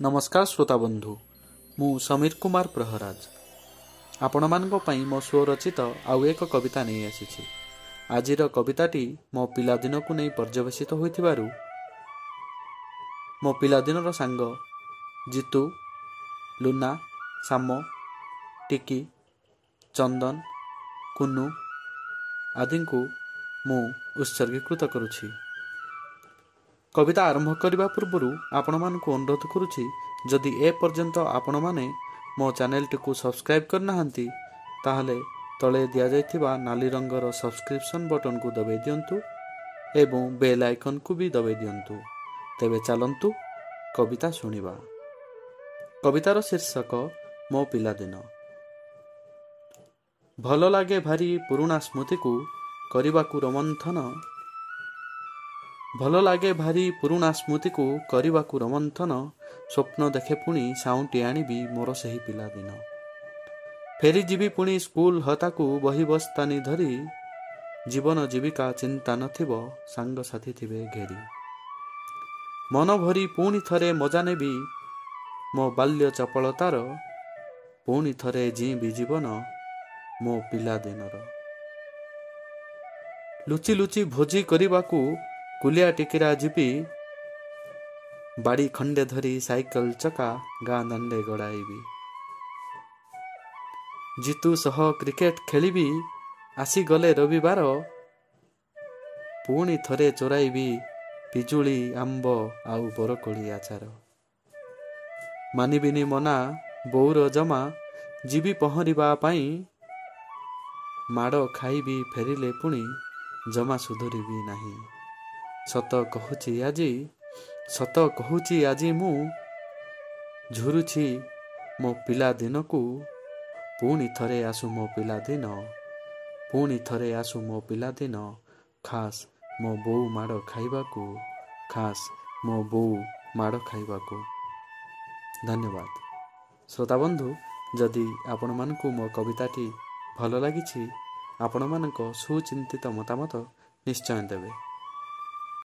ନମସ୍କାର ଶ୍ରୋତାବନ୍ଧୁ, ମୁଁ ସମୀର କୁମାର ପ୍ରହରାଜ ଆପଣମାନଙ୍କ ପାଇଁ ମୋ ସ୍ୱରଚିତ ଆଉ ଏକ କବିତା ନେଇ ଆସିଛି। ଆଜିର କବିତାଟି ମୋ ପିଲାଦିନକୁ ନେଇ ପର୍ଯ୍ୟବସିତ ହୋଇଥିବାରୁ ମୋ ପିଲାଦିନର ସାଙ୍ଗ ଜିତୁ, ଲୁନା, ସାମ, ଟିକି, ଚନ୍ଦନ, କୁନୁ ଆଦିଙ୍କୁ ମୁଁ ଉତ୍ସର୍ଗୀକୃତ କରୁଛି। କବିତା ଆରମ୍ଭ କରିବା ପୂର୍ବରୁ ଆପଣମାନଙ୍କୁ ଅନୁରୋଧ କରୁଛି, ଯଦି ଏ ପର୍ଯ୍ୟନ୍ତ ଆପଣମାନେ ମୋ ଚ୍ୟାନେଲଟିକୁ ସବସ୍କ୍ରାଇବ୍ କରିନାହାନ୍ତି, ତାହେଲେ ତଳେ ଦିଆଯାଇଥିବା ନାଲି ରଙ୍ଗର ସବସ୍କ୍ରିପସନ୍ ବଟନକୁ ଦବାଇ ଦିଅନ୍ତୁ ଏବଂ ବେଲ୍ ଆଇକନ୍କୁ ବି ଦବାଇ ଦିଅନ୍ତୁ। ତେବେ ଚାଲନ୍ତୁ କବିତା ଶୁଣିବା। କବିତାର ଶୀର୍ଷକ ମୋ ପିଲାଦିନ। ଭଲ ଲାଗେ ଭାରି ପୁରୁଣା ସ୍ମୃତିକୁ କରିବାକୁ ରୋମନ୍ଥନ। ଭଲ ଲାଗେ ଭାରି ପୁରୁଣା ସ୍ମୃତିକୁ କରିବାକୁ ରୋମନ୍ଥନ। ସ୍ୱପ୍ନ ଦେଖେ ପୁଣି ସାଉଁଟି ଆଣିବି ମୋର ସେହି ପିଲାଦିନ। ଫେରିଯିବି ପୁଣି ସ୍କୁଲ ହତାକୁ ବହି ବସ୍ତାନି ଧରି। ଜୀବନ ଜୀବିକା ଚିନ୍ତା ନଥିବ, ସାଙ୍ଗସାଥି ଥିବେ ଘେରି। ମନ ଭରି ପୁଣି ଥରେ ମଜା ନେବି ମୋ ବାଲ୍ୟ ଚପଳତାର। ପୁଣି ଥରେ ଜିଇଁବି ଜୀବନ ମୋ ପିଲାଦିନର। ଲୁଚି ଲୁଚି ଭୋଜି କରିବାକୁ କୁଲିଆ ଟିକିରା ଯିବି। ବାଡ଼ି ଖଣ୍ଡେ ଧରି ସାଇକେଲ ଚକା ଗାଁ ଦାଣ୍ଡେ ଗଡ଼ାଇବି। ଜିତୁ ସହ କ୍ରିକେଟ ଖେଳିବି ଆସିଗଲେ ରବିବାର। ପୁଣି ଥରେ ଚୋରାଇବି ପିଜୁଳି, ଆମ୍ବ ଆଉ ବରକୋଳି ଆଚାର। ମାନିବିନି ମନା ବୋଉର ଜମା, ଯିବି ପହଁରିବା ପାଇଁ। ମାଡ଼ ଖାଇବି ଫେରିଲେ ପୁଣି ଜମା ସୁଧୁରିବି ନାହିଁ। ସତ କହୁଛି ଆଜି, ସତ କହୁଛି ଆଜି ମୁଁ ଝୁରୁଛି ମୋ ପିଲାଦିନକୁ। ପୁଣି ଥରେ ଆସୁ ମୋ ପିଲାଦିନ, ପୁଣି ଥରେ ଆସୁ ମୋ ପିଲାଦିନ। ଖାସ୍ ମୋ ବୋଉ ମାଡ଼ ଖାଇବାକୁ, ଖାସ୍ ମୋ ବୋଉ ମାଡ଼ ଖାଇବାକୁ। ଧନ୍ୟବାଦ ଶ୍ରୋତାବନ୍ଧୁ। ଯଦି ଆପଣମାନଙ୍କୁ ମୋ କବିତାଟି ଭଲ ଲାଗିଛି, ଆପଣମାନଙ୍କ ସୁଚିନ୍ତିତ ମତାମତ ନିଶ୍ଚୟ ଦେବେ।